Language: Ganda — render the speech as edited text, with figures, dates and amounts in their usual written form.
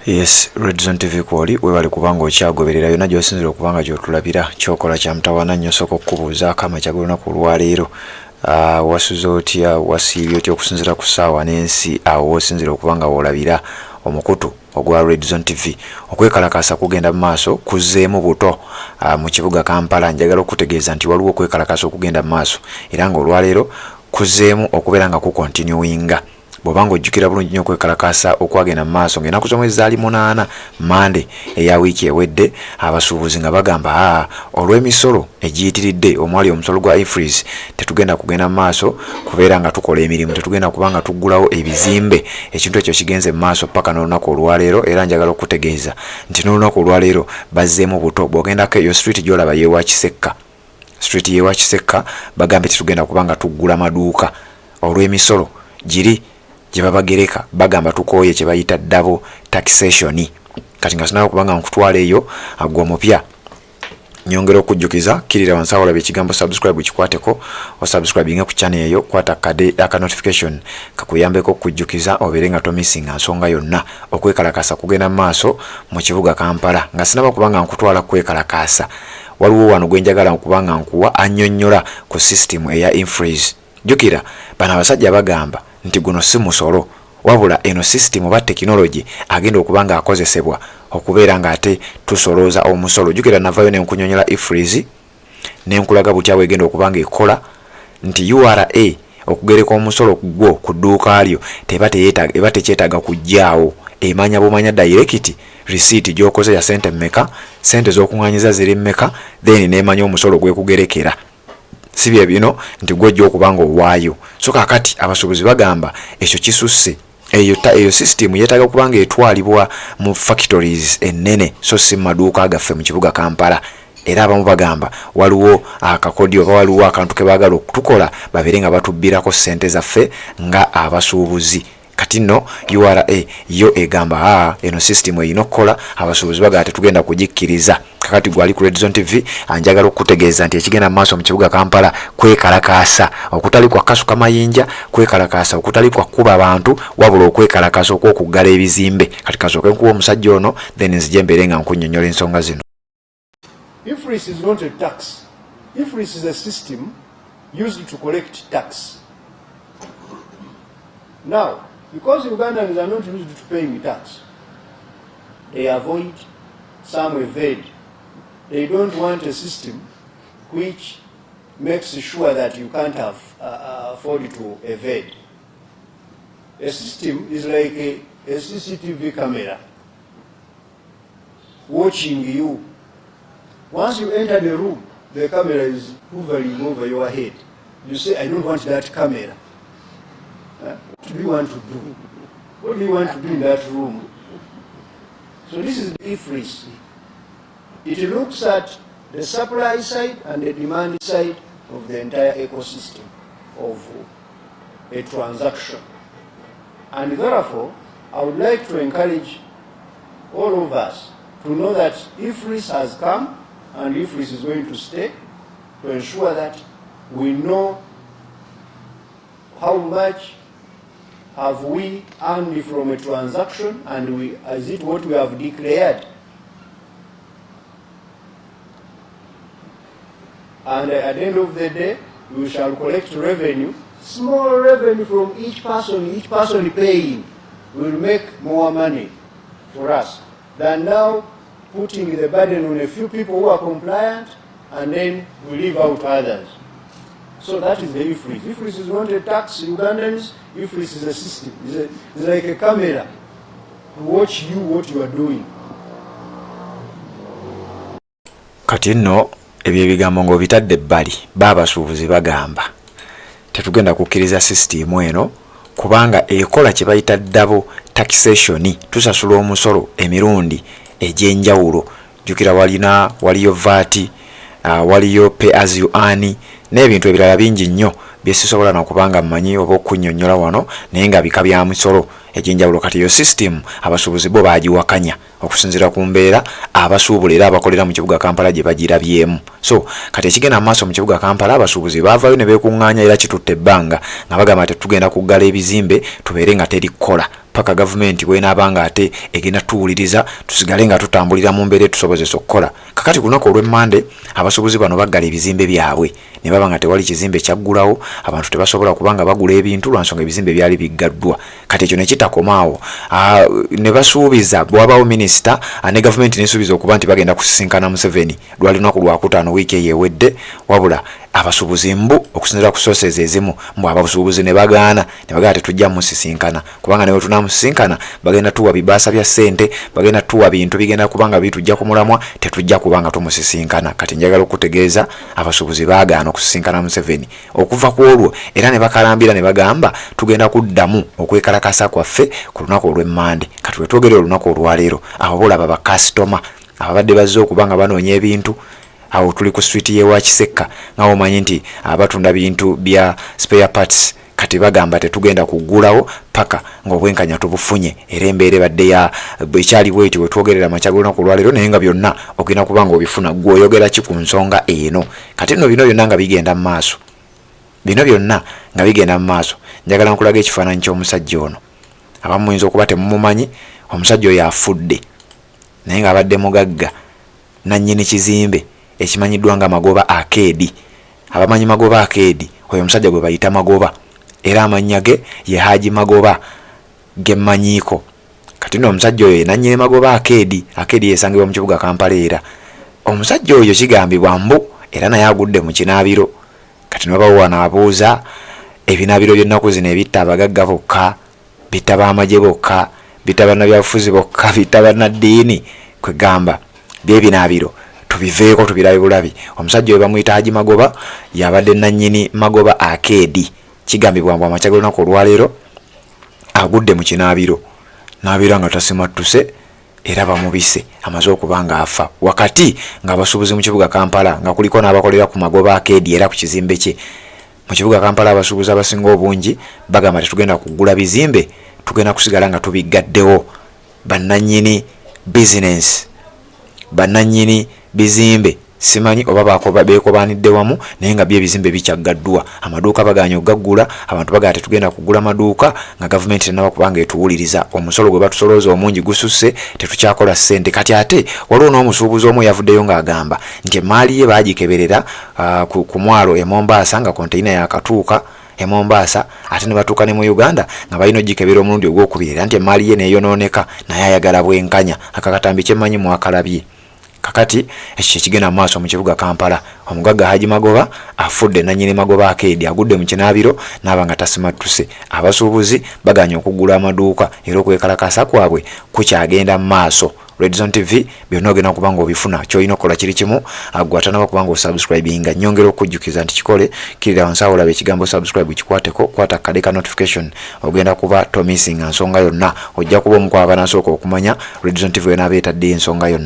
Yes, Red Zone TV kwoli webale kubanga okyagoberera yonna gy'osinzira okuba nga gy'otulabira. Kyokola kya mutawaana nnyo, sooka okukubuuzaako amakya g'olunaku olwaleero. Wasuze otya, wasiibye otya okusinzira ku ssaawa n'ensi awo w'osinzira okuba nga w'olabira omukutu ogwa Red Zone TV. Okwekalakaasa kugenda mu maaso kuzzeemu buto mu kibuga Kampala. Njagala okukutegeeza nti waliwo okwekalakaasa okugenda mu maaso era ng'olwaleero kuzzeemu okubeera nga kukontinuwinga. Bw'oba ng'ojjukira bulungi nnyo okwekalakaasa okwagenda mu maaso ng'ennaku z'omwezi zaali 8, Mmande eya wiiki ewedde, abasuubuzi nga bagamba aa olw'emisolo egiyitiridde omwali omusolo gwa EFRIS tetugenda kugenda mu maaso kubeera nga tukola emirimu, tetugenda kuba nga tuggulawo ebizimbe. Ekintu ekyo kigenze mu maaso ppaka n'olunaku olwaleero era njagala okukutegeeza nti n'olunaku olwaleero bazzeemu buto. Bw'ogendako eyo street gy'olaba y'ewa Kisekka, street y'ewa Kisekka, bagambye tetugenda kuba nga tuggula maduuka olw'emisolo giri gye babagereka, bagamba tukooye kye bayita double taxation. Kati nga sinaba kuba nga nkutwala eyo gwe omupya, nyongera okujjukiza kkirira wansi awo olaba ekigambo subscribe, kikwateko osubscribinge ku channel eyo, kwata kade aka notification kakuyambeko okukujjukiza obeere nga tomissinga nsonga yonna. Okwekalakaasa kugenda mu maaso mu kibuga Kampala. Nga sinaba kuba nga nkutwala kwekalakaasa, waliwo wano gwe njagala okuba nga nkuwa annyonnyola ku system eya EFRIS. Jjukira bano abasajja bagamba nti guno si musolo, wabula eno system oba tekinologi agenda okuba nga akozesebwa okubeera nga ate tusolooza omusolo. Jjukira navayo ne nkunyonyola EFRIS ne nkulaga butya bwegenda okuba nga ekola, nti URA okugereka omusolo gwo ku dduuka lyo teba teyetaaga, eba tekyetaaga kujjaawo, emanya bumanya direct receipt gy'okoze ya sente mmeka, sente z'okuŋŋaanyiza ziri mmeka, then n'emanya omusolo gwekugerekera. Si bye bino nti gwe ojja okuba nga owaayo. So kaakati abasuubuzi bagamba ekyo kisusse, eyo system yeetaaga kuba nga etwalibwa mu factories ennene so si mu maduuka gaffe mu kibuga Kampala. Era abamu bagamba waliwo akakodyo oba waliwo akantu ke baagala okutukola babeere nga batubbirako ssente zaffe nga abasuubuzi. Kati nno URA yo egamba aa eno system erina okukola, abasuubuzi bagamba tetugenda kugikkiriza. Kakati gwe ali ku Red Zone TV, njagala okukutegeeza nti ekigenda mu maaso mu kibuga Kampala kwekalakaasa okutali kwa kasuka mayinja, kwekalakaasa okutali kwa kukuba bantu, wabula okwekalakaasa okw'okuggala ebizimbe. Kati kasooke nkuwa omusajja ono then nzije mbeere nga nkunnyonnyola ensonga zino. EFRIS is not a tax. EFRIS is a system used to collect tax. Now, because Ugandans are not used to paying tax, they avoid, some evade. They don't want a system which makes sure that you can't afford to evade. A system is like a CCTV camera watching you. Once you enter the room, the camera is hovering over your head. You say, I don't want that camera. What do you want to do? What do you want to do in that room? So this is the EFRIS. It looks at the supply side and the demand side of the entire ecosystem of a transaction. And therefore, I would like to encourage all of us to know that EFRIS has come and EFRIS is going to stay to ensure that we know how much have we earned from a transaction and is it what we have declared. And at the end of the day, we shall collect revenue, small revenue from each person, each person paying will make more money for us than now putting the burden on a few people who are compliant and then we leave out others. So that is the EFRIS. EFRIS is not a tax, Ugandans. EFRIS is a system. It's like a camera to watch you what you are doing. Kati nno ebyo ebigambo ng'obitadde ebbali, bo abasuubuzi bagamba tetugenda kukkiriza sisitiimu eno kubanga ekola kye bayita double taxation, tusasula omusolo emirundi egy'enjawulo. Jjukira waliyo VAT, waliyo pay as you earn n'ebintu ebirala bingi nnyo bye sisobola na kubanga mmanyi oba okunnyonnyola wano, naye nga bika bya misolo egy'enjawulo. Kati eyo system abasuubuzi bo baagiwakanya okusinziira ku mbeera abasuubula era abakolera mu kibuga Kampala gye bagirabyemu. So kati ekigenda mu maaso mu kibuga Kampala, abasuubuzi baavaayo ne beekuŋŋaanya era kitutte ebbanga nga bagamba tetugenda kuggala ebizimbe tubeere nga teri kukola. Paka gavumenti bwenaaba nga ate egenda tuwuliriza, tusigale nga tutambulira mu mbeera etusobozesa okukola. Kakati ku lunaku olw'emmande abasuubuzi bano baggala ebizimbe byabwe ne baba nga tewali kizimbe kyaggulawo, abantu tebasobola kuba nga bagula ebintu lwa nsonga ebizimbe byali biggaddwa. Kati ekyo ne kitakoma awo, ne basuubiza bw'wabaawo minisita ne gavumenti n'esuubiza okuba nti bagenda kusisinkana Museveni. Lwali lunaku Lwakutaano wiiki eyo ewedde, wabula abasuubuzi mbu okusinziira ku sources ezimu mbu abasuubuzi ne bagaana ne bagamba tetujja musisinkana kubanga ne bwe tunaamusisinkana bagenda tuwa bibaasa bya ssente, bagenda tuwa bintu bigenda kuba nga bitujja ku mulamwa, tetujja kuba nga tumusisinkana. Kati njagala okutegeeza abasuubuzi baagaana okusisinkana Museveni okuva ku olwo, era ne bakalambira ne bagamba tugenda kuddamu okwekalakasa kwaffe ku lunaku olw'emmande. Kati wetwogerera olunaku olwaleero, abo bolaba bakasitoma ababadde bazze okuba nga banoonya ebintu, awo tuli ku street y'ewa Kisekka nga omanyi nti abatunda bintu bya spare parts, kati bagamba tetugenda kuggulawo paka ng'obwenkanya tubufunye. Era embeera ebadde ya ekyali bweti wetwogerera amakya g'olunaku olwaleero, naye nga byonna ogenda kuba nga obifuna. Gwe oyogera ki ku nsonga eno? Kati nno bino byonna nga bigenda mu maaso, bino byonna nga bigenda mu maaso, njagala nkulaga ekifaananyi ky'omusajja ono. Abamu muyinza okuba temumumanyi. Omusajja oyo afudde, naye ng'abadde mugagga, nannyini kizimbe ekimanyiddwa nga Magoba Arcade. Abamanyi Magoba Arcade, oyo omusajja gwe bayita Magoba, era amannya ge ye Haji Magoba gemmanyiiko. Kati nno omusajja oyo ye nannyini Magoba Arcade. Arcade yesangibwa mu kibuga Kampala. Era omusajja oyo kigambibwa mbu era naye agudde mu kinaabiro. Kati nibabawo wano abuuza, ebinaabiro by'ennaku zino ebitta abagagga bokka, bitta b'amagye bokka, bitta bannabyabufuzi bokka, bitta bannaddiini? Kwegamba byebinaabiro tubiveeko, tubirabe bulabi. Omusajja oyo bamuyita Haji Magoba, yabadde nannyini Magoba Arcade. Kigambibwa mbu amakya g'olunaku olwaleero agudde mu kinaabiro n'abeera nga tasimattuse, era bamubise amaze okuba ng'afa, wakati ng'abasuubuzi mu kibuga Kampala, nga kuliko n'abakolera ku Magoba Arcade era ku kizimbe kye mu kibuga Kampala, abasuubuzi abasinga obungi bagamba tetugenda kugula bizimbe, tugenda kusigala nga tubiggaddewo. Bannannyini bizinensi, bannannyini bizimbe, simanyi oba beekobaanidde wamu, naye nga byo ebizimbe bikyaggaddwa, amaduuka baganye okugaggula. Abantu bagamba tetugenda kugula maduuka nga gavumenti tenaba kubanga etuwuliriza. Omusolo gwe batusolooza omungi gususse, tetukyakola ssente. Kati ate waliwo n'omusuubuzi omu yavuddeyo ng'agamba nti emaali ye baagikeberera ku mwalo e Mombasa nga konteyina yakatuuka e Mombasa, ate ne batuuka ne mu Uganda nga balina ogikebera omulundi ogwokubiri, era nti emaali ye neeyonooneka, naye ayagala bwenkanya. Akakatambi kyemmanyi mwakalabye. Kakati ekyo kyekigenda mu maaso mu kibuga Kampala. Omugagga Haji Magoba afudde, nannyini Magoba Arcade agudde mu kinaabiro n'aba nga tasimattuse. Abasuubuzi baganye okuggula amaduuka, era okwekalakasa kwabwe kukyagenda mu maaso. Redzone TV, byonna ogenda kuba nga obifuna. Kyolina okukola kiri kimu, gwe atanaba kuba nga osubscribinga, nyongera okukujjukiza nti kikole. Kirira wansi awo olaba ekigambo subscribe, kikwateko, kwata kade ka notification, ogenda kuba tomissinga nsonga yonna. Ojja kuba omu ku abanasooka okumanya Redzone TV wenaaba etaddeyo ensonga yonna.